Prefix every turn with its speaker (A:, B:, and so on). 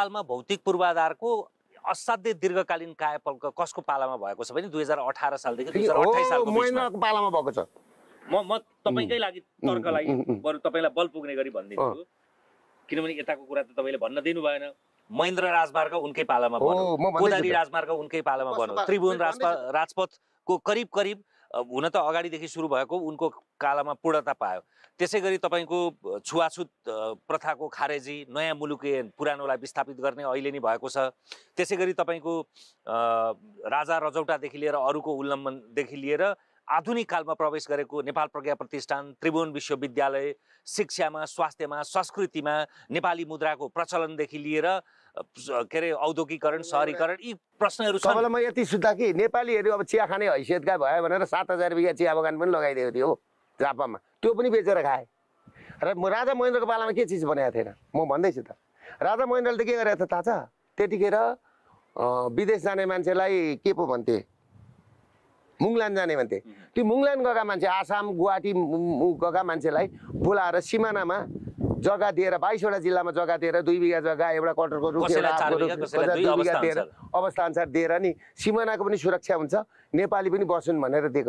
A: नेपालमा भौतिक पूर्वाधारको असाध्यै दीर्घकालीन कायापलट कसको पालामा भएको छ भने 2018 सालदेखि 2028 सालको बिचमा
B: महेन्द्रको पालामा भएको छ।
A: म तपाईकै लागि तर्कलाई बरु तपाईलाई बल पुग्ने गरी भनिदिन्छु, किनभने यताको कुरा त तपाईले भन्न दिनु भएन। महेन्द्र राजमार्ग उनकै पालामा बन्यो, कोदारी राजमार्ग उनकै पालामा बन्यो, त्रिभुवन राजपथको करिब करिब हुन त अगाडिदेखि सुरु भएको उनको कालमा पूर्णता पायो। त्यसै गरी तपाईँको छुवाछुत प्रथाको खारेजी, नयाँ मुलुकीय पुरानोलाई विस्थापित गर्ने अहिले नै भएको छ। त्यसै गरी तपाईँको राजा रजौटादेखि लिएर अरूको उल्लङ्घनदेखि लिएर आधुनिक कालमा प्रवेश गरेको नेपाल प्रज्ञा प्रतिष्ठान, त्रिभुवन विश्वविद्यालय, शिक्षामा, स्वास्थ्यमा, संस्कृतिमा नेपाली मुद्राको प्रचलनदेखि लिएर के अरे औद्योगिकरण, सहरीकरण, यी प्रश्नहरू छन्।
B: तपाईँलाई म यति सुत्दा कि नेपालीहरू अब चिया खाने हैसियतका भयो भनेर 7000 बिघा चिया बगान पनि लगाइदिएको थियो झापामा, त्यो पनि बेचेर खाए। र राजा महेन्द्रको पालामा के चिज बनाएको थिएन म भन्दैछु त। राजा महेन्द्रले त के गरेको थियो थाहा छ? त्यतिखेर विदेश जाने मान्छेलाई के पो भन्थे, मुङलान जाने भन्थे। त्यो मुङलान गएका मान्छे, आसाम गुवाहाटी गएका मान्छेलाई बोलाएर सिमानामा जग्गा दिएर 22वटा जिल्लामा जग्गा दिएर 2 बिघा जग्गा, एउटा कटरको रुख, एउटा 2 बिघा दिएर अवस्था अनुसार दिएर नि सिमानाको पनि सुरक्षा हुन्छ, नेपाली पनि बस्छन् भनेर दिएको।